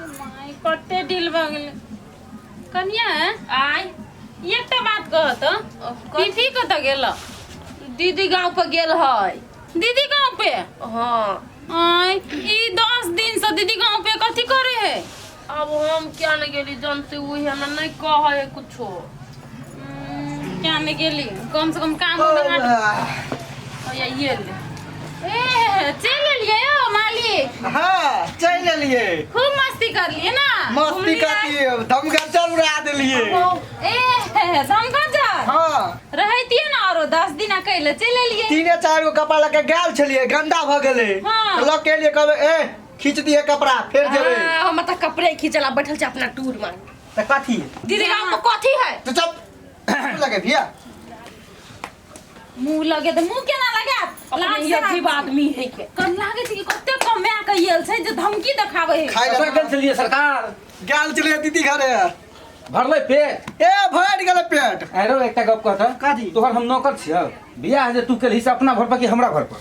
माय कते ढील भऽ गेलै कनिया। आय। एकटा बात कह तऽ, पीपी कतऽ गेल? दीदी गांव पर गेल है। दीदी गाँव पे? हाँ। आय, ई 10 दिन से दीदी गाँव पे कथी करे है? अब हम क्या नहीं गेली जानते, वही हमरा नहीं कहे है कुछो। क्या नहीं गेली, कम से कम काम उम भैया ये ले, ए चल एलियै यौ मालिक। हाँ, चलि एलियै। खूब मस्ती कर लिए ना? मस्ती कथी, धमगज्जर उड़ा देलियै। ए धमगज्जर? हाँ। रहतियै ना आरो 10 दिन, अकेले चलि एलियै। तीने चारि गो कपड़ा लऽ के गेल छलियै, गंदा भऽ गेलै। लऽ के एलियै, कहबै ए खींच दिए कपड़ा, फेर जेबै। हाँ, हमर तऽ कपड़े खींचला बैठल छै अपना टूर में। तऽ कथी? दीदी गांव पर कथी है? तो चुप लगे भैया। मुँह लगे तऽ मुँह केना लगायत? अपने लाज ये अजीब आदमी है के कर लागे छै कि कते कमा के आयल छै जे धमकी देखाबै है। खाइ कतऽ लए गेल छलियै सरकार? गेल छलियै दीदी घरे। भरलै पेट? ए, भरि गेलै पेट। आरो एकटा गप कहत। कथी? तोहर हम नौकर छियौ, बियाह जे तू केलही से अपना घर पर कि हमरा घर पर?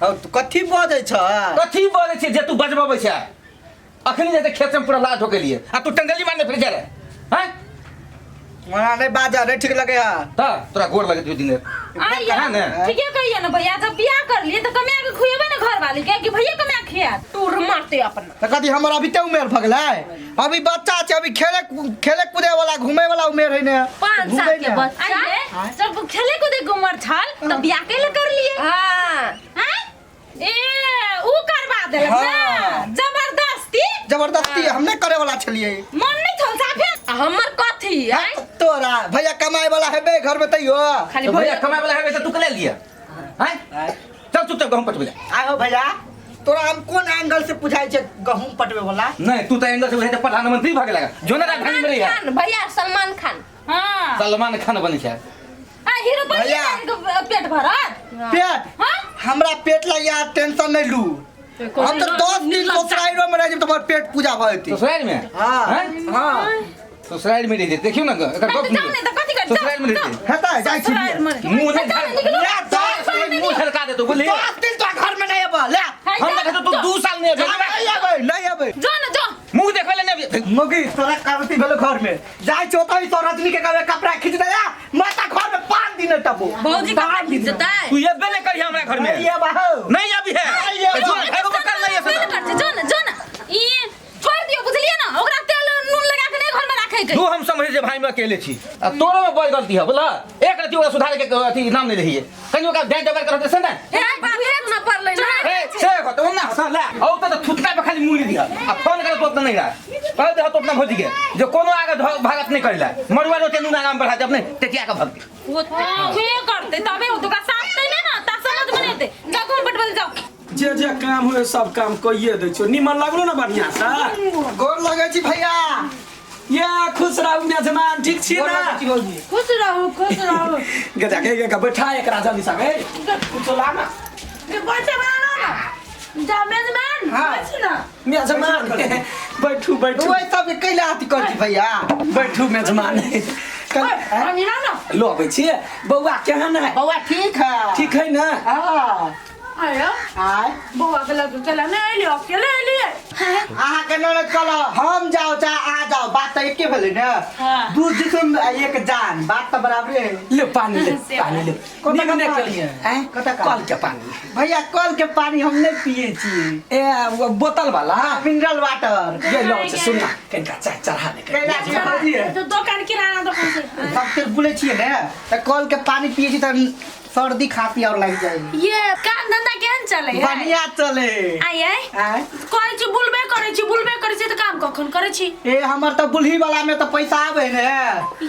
हौ, तू कथी बजै छ? कथी बजै छियै जे तू बजबबै छै? अखनी जे खेत से पूरा लाज ठोकेलियै आ तू टंगली मारने फिर जा रहे हैं। ओना नहि बाजऽ, नहि ठीक लगे है। तऽ तोरा गोर लगैत दिन। आइया। कहाँ ने? ठीके कहिए ना भैया, जब बियाह कर लिए तऽ कमा के खुएबै ने घर वाली के कि भैया कमा के खियात? टूर मारते अपना। तऽ कथी हमर अभी ते उमेर भऽ गेलै? अभी बच्चा छै, अभी खेले खेले कूदे वाला, घूमे वाला उमेर है ने। 5 घूमे साल के ने। बच्चा। आइये, जब खेले कूदे के उम्र छल तऽ बियाह कैले कर लिए? हाँ। हैं? ए ऊ करवा देलक ना? हाँ। जबरदस्ती। जबरदस्ती हम नहि करे वाला छलियै। मन नहीं छल साफे। आ हमर कथी आय? तोरा भैया कमाए वाला हेबे घर में तैयो। खाली तो भैया भैया कमाए वाला हेबे तऽ तू के ले लिया हैं? चल चुपचाप गहूम पटबै ले। आहो भैया, तोरा हम कोन एंगल से बुझाइ छै गहूम पटबे वाला? नहीं, तू तऽ एंगल से बुझाइ छै प्रधानमंत्री भऽ गेलक जो ने राजधानी में रही है। खान भैया, सलमान खान। हाँ। सलमान खान बनै छै। आ हीरो बन भैया। के पेट भरत? पेट? हाँ। हमरा पेट ला यार टेंशन नहीं लू, हम तो 10 दिन ससुराइरो में रह जेब तऽ हमर पेट पूजा भऽ जेतै। ससुराल में? हाँ। हैं? हाँ। ससुराल में रही, देखियो ना एकर गप। जाओ नहीं तऽ कथी कर? ससुराल में रही। हेतै, जाइ छी। ससुराल में। मुंह नहीं जाओ, निकलो। ले, दस मुंह झलका देतो बुझली। 10 दिन तो घर में नहीं अबऽ ले। हम देखै तो तू 2 साल नहीं अबे। नहीं अबै, नहीं अबै। जो ना जो। मुंह देखै ले नहीं अबे। मुगी तोरा करती भेलो घर में जाइ छौ तही तो रजनी के कहबे कपड़ा खींच दे, माता घर में 5 दिन टबो। भौजी कपड़ा खींच देतै। तू एबे नहीं करिहे हमरा घर में। नहीं अबऽ। नहीं अभी है। नहीं अबे। जो घरो में कर नहीं नहीं है। कर, जो ना जो ना, ई छोड़ दियो, बुझलिए ना? ओकरा तेल नून लगा के नहीं घर में राखे के। तू हम समझे जे भाई में अकेले छी आ तोरो में बड़ गलती है, बुझला? एक रति ओकरा सुधारे के अथी नाम नहीं रहिए, कहीं ओकरा डांट डबर करते से ना। हे बाप रे, ना पड़लै ना। ए से हो तो ना हंसा ला औ त थुत्ता पे खाली मुंह दिया आ फोन करे तो अपना नहीं रहा, कह दे तो अपना भौजी के जो कोनो आगे भागत नहीं करेला, मरुआ रोटे नून आगाम बढ़ा दे अपने टेकिया के भगती। हाँ, वे करते तबे होते, ओकरा साथ नहीं ना ता समझ में नहीं आते। जाओ घूम पटबल जाओ। जे जे काम हुए सब काम कइए दै छियौ। निमन लगलो ना बढ़िया से? गोर लगै छी भैया। ये खुश रहू मेजमान, ठीक छी गोर ना? लगै छी भौजी। खुश रहू, खुश रहू। गजा के के बैठा एकरा जल्दी से, ए कुछो ला ना। के बैठे बना लो ना, जा मेजमान। हाँ। बैठ ना। मेजमान, बैठू बैठू। ओइ सब कैला अथी कर छी भैया? बैठू मेजमान। पानी ला ना। लो अबै छियै। बौआ केहन है? बौआ ठीक है। ठीक है ना? हाँ। आयो। आय। बौआ के लग चला नहीं एलियो, अकेले एलिए? अहाँके ननद कहल हम जाओ चाहे आ जाओ, बात तऽ एके भेलै ने। हाँ। दू जिस्म आ एक जान, बात तऽ बराबरे है। ले पानी ले, पानी ले। कतऽ निमने पानी के है? आँय? कतऽ का? कल के पानी। भैया, कल के पानी हम नहीं पिए छियै। ए वो बोतल वाला। Mineral water. ये लो सुन ना, कनिका चाय चढ़ा दे। कैला छियै? तो दुकान, किराना दुकान से। सब तेल बुलै छियै ने तऽ कल के पानी पिए छी तऽ सर्दी खांसी और लागि जाइ। ये काम धंधा केहन चले है? बढ़िया चले। आय आय। आय। कहै छी बुलबे करै छी, बुलबे करै छी, तऽ काम कखन करै छी? ए हमर तऽ बुलही वाला में तऽ पैसा आबै ने।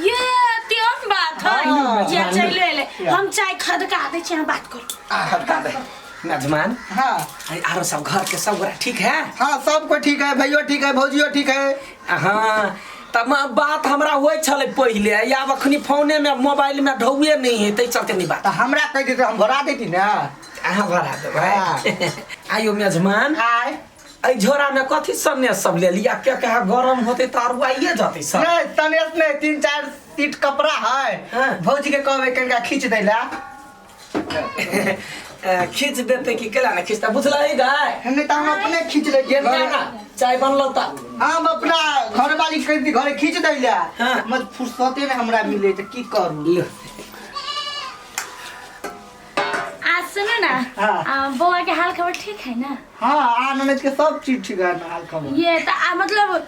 ये तेहन बात है? हाँ। जे चलि एलै, हम चाय खदका दै छी, अहाँ बात करू। खदका दे मेजमान। हाँ। अरे आरो सब घर के सब गोरा ठीक है? हाँ, सब कोई ठीक है, भैयो ठीक है, भौजियो ठीक है। हाँ, तब बात हमरा होइ छलै पहिले, आब अखनी फोने में मोबाइल में ढौए नहीं है, ताहि चलते नहीं बात। तऽ हमरा कहि देते, हम भरा देती ने। अहाँ भरा देबै। आइयो मेजमान। आय। एहि झोरा में कथी सन्देश सब ले लिया? क्या कहा गरम होते तऽ अरुआइए जतै सब। नहीं, सनेस नहीं, तीन चार सीट कपड़ा है। हाँ। भौजी के कहबै कनिका खींच दै ला। खींच देते कि केला ना खींचता बुझलही गाय नहीं तो हम अपने खींच ले ना ना चाय बनलो त हम अपना घर वाली के घरे खींच दैला। हाँ। मत फुर्सते ने हमरा मिले त की करू। लो। आज सुनो ना। हाँ। बौआ के हाल खबर ठीक है ना? हाँ, आनंद के सब चीज ठीक है ना हाल खबर। ये तो मतलब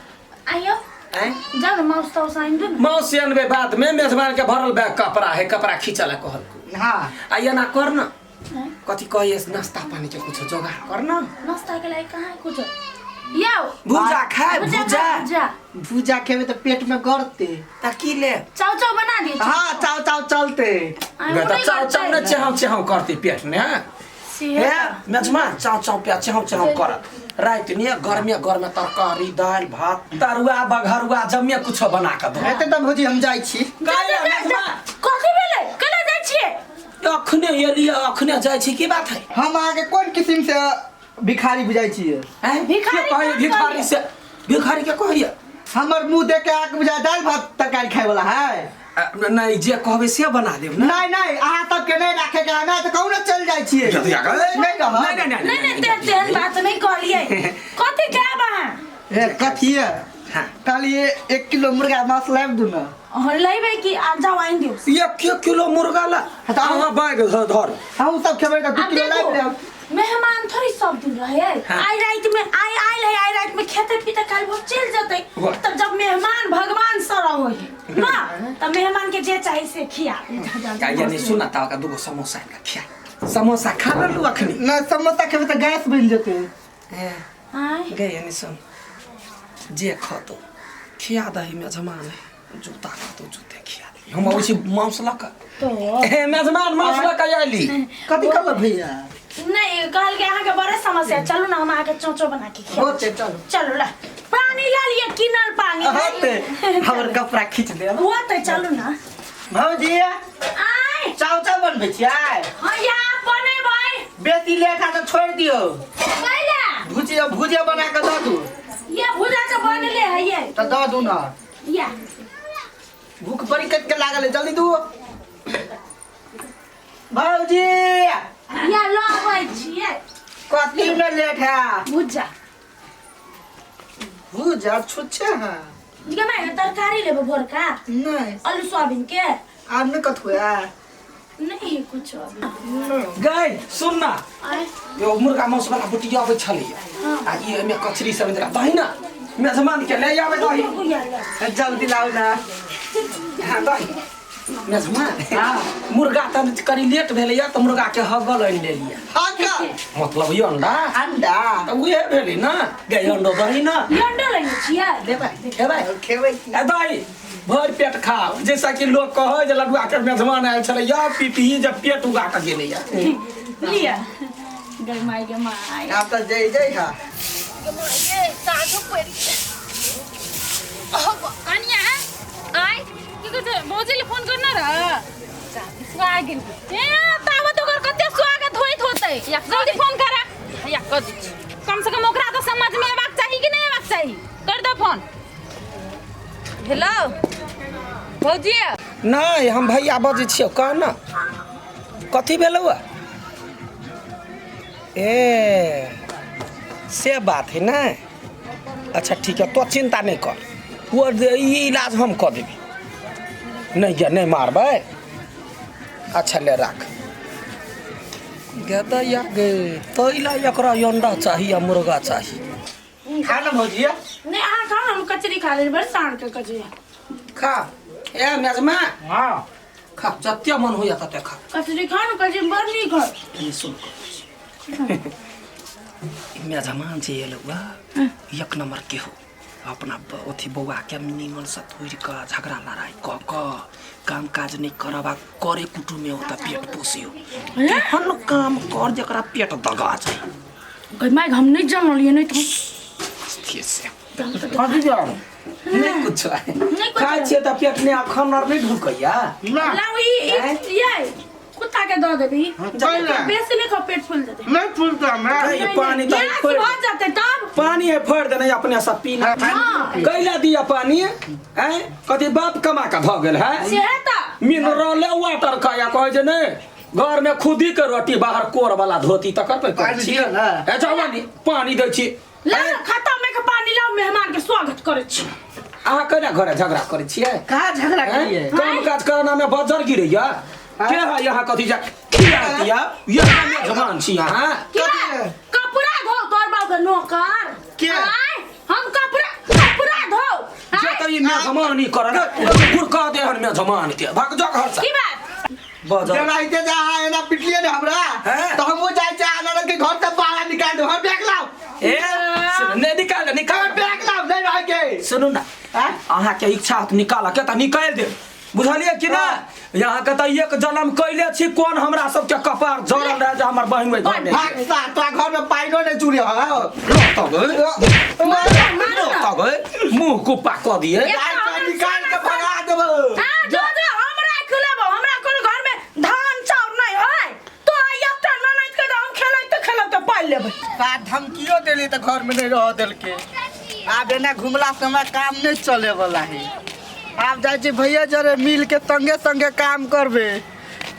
आइयो आँय? जाओ ना माउस ताउस आइन दो ना। मौसी अनबे बाद में मेजबान के भरल बैग कपड़ा है कपड़ा खींचला कहल को। हाँ। आ ये ना कर ना। हाँ? कथी कहिए नाश्ता पानी के कुछ जोगाड़ कर ना। नाश्ता के लायक कहाँ है कुछ? याओ। भुजा खाए, भुजा भुजा। खाए, भुजा। भुजा खेबे तो पेट में गड़ते। त की ले? चाव चाव बना दिए। हाँ, चाव चाव चलते। आइ, गे त नहीं चाव चाव गड़ते। न चेहाउ चेहाउ करते पेट ने, हाँ? से हे, मेजबान चाव चाव पे चेहाउ चेहाउ करत। राति ने गर्मी गर्मी तरकारी दाल भात तरुआ बघरुआ जम्मे कुछ बना के दो। हेते त भौजी हम जाइ छी। काहे जा, जा, जा। मेजबान? कथी भेलै? केना जाइ छियै? अखने एलियै अखने जाइ छी की बात है? हम अहाँके कोन किसिम से भिखारी बुझाइ छियै? हैं? भिखारी के कहैया कहाँ भिखारी कहैया? से? भिखारी के कहैया? हमर मुंह देख के अहाँके बुझाइ दालि भात तरकारी खाय वाला है? नहीं जे कहबै से बना देब ना। नहीं नहीं अहाँ सबके नहीं राखे के है, नहीं तऽ कहू ने चलि जाइ छियै। जल्दी आ गए। नहीं रहब। नहीं, नहीं, नहीं, नहीं, नहीं, तेहन बात नहीं कहलियै। कथी खायब अहाँ? ए, कथी है? हाँ। कहलियै 1 किलो मुर्गा मांस लाबि दू ने। अहाँ लैबै कि आब जाउ आनि दियौ? 1 किलो मुर्गा ला। हाँ, तऽ अहाँ बैग धर। हमहूँ सब खेबै तऽ 2 आब किलो लाबि देखू, लेब। मेहमान थोड़ी सब दिन रहे। हाँ। आइ राति में आइ आयल है, आइ राति में खेते पीते काल्हि भोर चलि जेतै। वाह। तब जब मेहमान भगवान सँ रहै है ना, तब मेहमान के जे चाही से खिया। काहे नहीं सुना ता का 2 समोसा इनका खिया। समोसा खा लेलु अखनी। ना समोसा खेबै तऽ गैस बनि जेतै। ए, आँय। गे यानी सुन जे खतो खिया दही मेजमान है जूता खतो जूते खिया दही। हम अबै छी मांस लऽ कऽ। तो ए मेजमान मांस लऽ कऽ आयली। कथी कहलक भैया? नहीं कहल के अहाँके बड़े समस्या, चलू ना हम अहाँके चौचौ बना के खिया। होते चलू। चलू ला पानी ला लिअ किनल पानी। होते हमर कपड़ा खींच देब। होते चलू ना। भौजी आय। चाव चाव बनबै छियै? हाँ यहाँ बनेबै। बेसी लेट है तऽ छोड़ि दियौ। कैला? भुजिया भुजिया बना कऽ दऽ दू। ये भुजा के बनले है ये। तऽ दऽ दू ना। या। भूख बड़ी कट के लागल है, जल्दी दू। भौजी। या लो आबै छियै। कथी में लेट है? भुजा। भुजा छुच्छे है। गे my तरकारी लेबै भोरका? नहीं। आलू सोयाबीन के? आब नहीं कथु है। नहीं कुछ अभी। गई सुन ना। आय। यो मुर्गा मांस वाला बुटिया आबै छलै। आ ई एमे कचरी सब इधर दही ना मेजबान के ले आबै दही। जल्दी लाउ ना। हां दही मेजबान। हां मुर्गा त करी लेट भेलैया त मुर्गा के हगल आनि लेलियै। हगल मतलब यो अंडा। अंडा त उहे भेलै ना। गई अंडो दही ना। यो अंडो लैने छियै? देबै खेबै खेबै। ए दही भर पेट खाओ जैसा कि लोग कहै जे लडुआ के मेजबान आयल छलै या पीपी जब पेट उगा के गेलैया। लिया गई माई गे माई। आब त जय जय हा। गे साँझो पड़ि गेल। कनिया आय की कहै छै भौजी ले फोन करना रह। स्वागत ए तावत ओकर कते स्वागत होइत होतै। जल्दी फोन करा। या कर दै छी। कम से कम ओकरा तऽ समझ में अयबाक चाही कि नहि अयबाक चाही? कर दे फोन। हेलो भौजी। नहीं हम भैया बजै छियौ कह ना कथी भेलौ? ए से बात है ना। अच्छा ठीक है तो चिंता नहीं कर वो ई इलाज हम कऽ देबी। नहीं गे नहीं मारबै। अच्छा ले राख। गे तऽ या गे तैला एकरा अंडा चाही या मुर्गा चाही। खा ना भौजी। नहीं अहाँ खाओ ना, हम कचरी खा लेबै, बड़ साँझ के कचरी। खा ए मेजमा। हां खा जते मन होया तते खा। कचरी खा ना, कचरी बड़ नीक है। एने सुन मेजमान जे एलौ एक नंबर के हो अपना अथी बौआ के निमन से तोड़ि कऽ झगड़ा लड़ाई कऽ कऽ काम काज नहीं करब आ करे कुटुमे ओतऽ पेट पोसियो। एहन काम कर जकरा पेट दगा जाए। गई माय हम नहीं जानलियै नहीं तो स्थिर से कथी जान नहीं कुछ नहीं कुछ। खाइ छियै तऽ पेट ने अखन आर नहीं ढुकैया। लाउ ई ये कुत्ता के दऽ देबी। बेसी नहीं खा पेट फूल जेतै। नहीं फूलता हमरा। नहीं, पानी तऽ गैस फोड़ि भऽ जेतै तब। पानी है फोड़ि देने अपने से पीना। कैला दिया पानी हैं कथी बाप कमा के भऽ गेल है? से तऽ मिनरल वाटर खाया कहै छै नहीं घर में खुदी के रोटी बाहर कोर वाला धोती तकर पे करै पानि छी दियौ ने। ए जवानी पानी दै छी ला खाता में के पानी लाओ मेहमान के स्वागत करै छी अहाँ केना घरे झगड़ा करै छियै कहाँ झगड़ा हैं? करिए काम काज करना में बजर गिरैया के है यहाँ कथी जा खिया दिया यहाँ मेजबान छी अहाँ के कथी? कपड़ा धो तोर बाप के नौकर के? आय, हम कपड़ा कपड़ा धो जे आय, त ई मेजबानी कर गुरका दे हन मेजबान के भाग जा घर से की बात बजर जेनाहिते जे अहाँ एना पिटलियै ने हमरा हैं? तऽ हमहूँ जाइ छियै आनन्द के घर से बाहर निकालि देब हम बैग लाउ ए सुन, नहि निकाल दे, निकाल हम बैग लाउ नहि रहके सुनू ना आँय? अहाँके इच्छा होत निकालऽ के तऽ निकालि देब बुझलियै कि ना यहाँ के तऽ एक जन्म कैले छी कोन हमरा सबके कपार जरल रहे जे हमर बहिन ओहि घर मे भाग सार तोरा घर में पाइनो नहि चूड़ी हौ मुंह कुप्पा कऽ दिए निकाल के भगा देबो हाँ, जो जो हम राख लेबो हमरा कोनो घर में धान चाउर नहीं है तो एकटा ननद के हम खेलैत खेलैत पाइ लेबै साथ धमकियो देली तऽ घर में नहीं रह देलके आब एना घुमला से हमरा काम नहीं चले वाला है आब जाइ छी भैया जरे मिल के संगे संगे काम करबे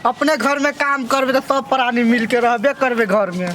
अपने घर में काम करबे तऽ सब प्राणी मिल के रहबे करबे घर में।